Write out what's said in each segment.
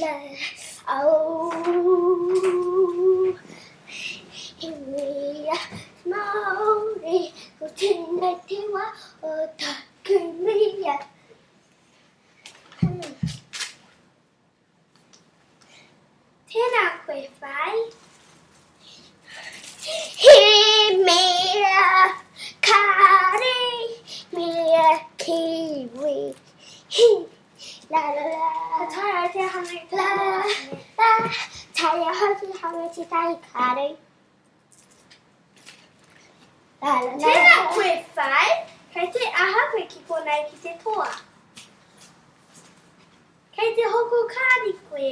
La oh He mea Māori Ko tēnei te wā o taku mea Tēnā koe Whai. He mea kāre mea kiwi. He la la la. Ka taea e te hanga i te La la. Taea hoki hanga te tahi kāre. La la la. Tēnā koe Whai. Kei te aha koe ki konei ki te toa? Kei te hoko kāri koe.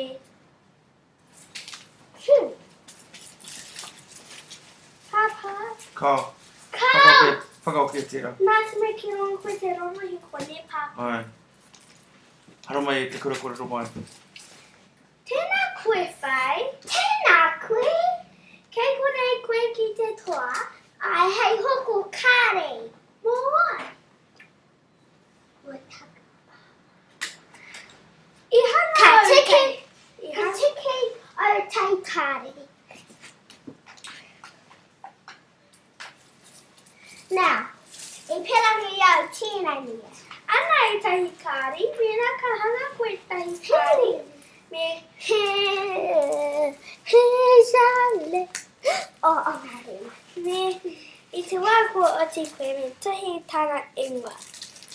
Hmm. Pāpā. Kao. Kao! Whakaoke tērā. Nā te mea ki rongo koe te rorohiko, nē pāpā? Ai. Haramai e te kura kōrero mai. Tēnā koe, Whai. Tēnā koe. Kei konei koe ki te toa? Ai, hei hoko kāri. Mō wai? Mō taku pāpā. I hanga Ka au tiki, I ka hanga tiki au tai kāri. Nā, i perangi au tēnei mea. Ana i tahi kāri, mēnā ka hanga koe tahi kāri, me He, he jale. Oh, oh, Me, i te wā kua oti koe me tuhi tana ingoa.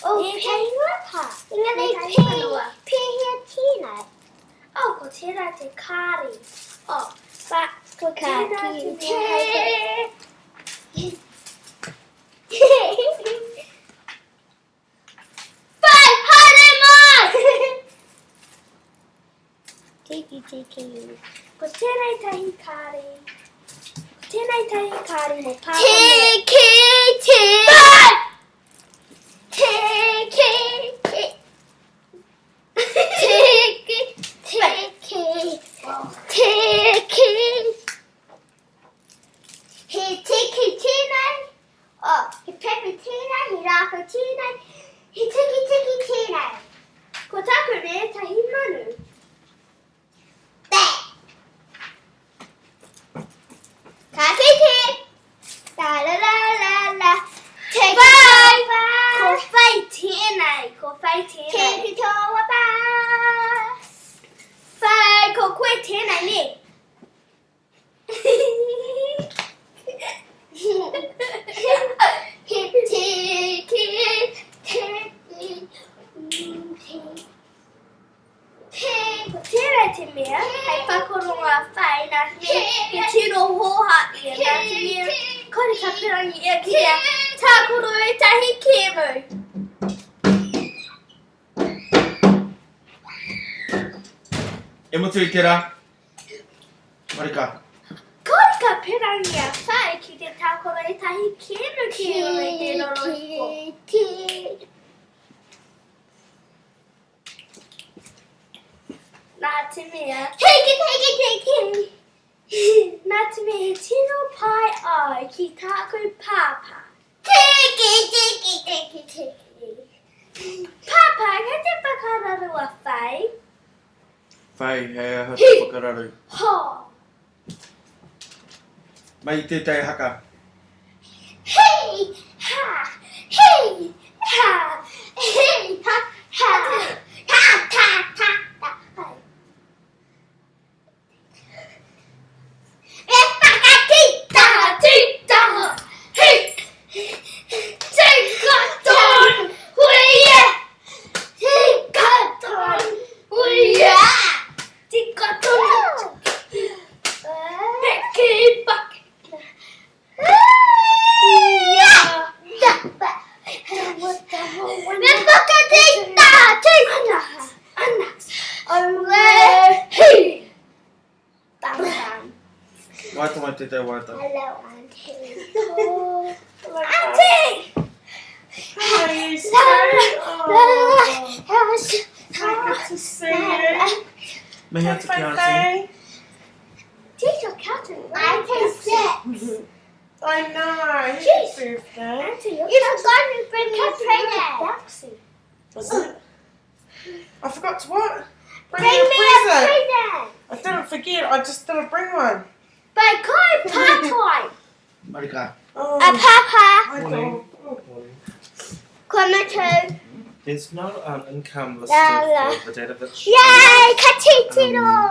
Oh, Me te ingoa pā. Engari Me tahi pē, whenua. pēhea tēnei? Oh, ko tērā te kāri. Oh, but ko Ka tērā ki te te. mea hei Whai, haere mai! Tiki, tiki. Ko tēnei tahi kāri. Ko tēnei tahi kāri mō Pāpā Mea. Tiki, tiki. Whai! Tiki, tiki. Tiki, tiki. Tiki. He tiki tēnei. Oh, he pepe tēnei, he rākau tēnei, he tikitiki tēnei. Ko taku me tahi manu. Bē! Ka kite! La la la la la. Take Bye! Bye! Ko whai tēnei, ko whai tēnei. Take it all about. Whai, ko koe tēnei, nē? He tiki tiki tiki. Ko tērā te mea hei whakarongo a Whai nā te mea he tino hōhā ia nā te mea kore ka pirangi ia ki te tākaro i tahi kēmu. E mutu i tērā. Marika. Kore ka pirangi a Whai ki te tākaro i tahi kēmu ki runga i te rorohiko. Nā te mea. Take it, take it, take it. Nā te mea he tino pai au ki tāku pāpā. Take it, take it, take it, take it. Pāpā, kei te whakararu a Whai? Whai, hei aha te whakararu? Hō! Mai i tētahi haka. Hei! Ha! Hei! Ha! Hei! Ha! Ha! Ha! Ta! Ta! Ta! Hai. E whakatita! Tita! Hei! Tika tonu! Huia! Tika tonu! Huia! Tika tonu! Peke pake! Me whakatita! Ana! Ana! Aue! Hei! Bam bam! Waiata mai tētahi waiata. Hello, Auntie. Auntie! How are you, Sue? Oh, good to see you. Mihi atu ki Auntie. Jeez, your couch is I can sit. I know. Happy birthday. Auntie, your You couch forgot to bring me a is really present. bouncy. Was it? I forgot to what? Bring you me a present. it? Present. I didn't forget. I just didn't bring one. But go part Marika. Oh, A papa. I Morning. don't. Come to. There's no income listed La, la. for the Davidovich. Yay! Ka titiro!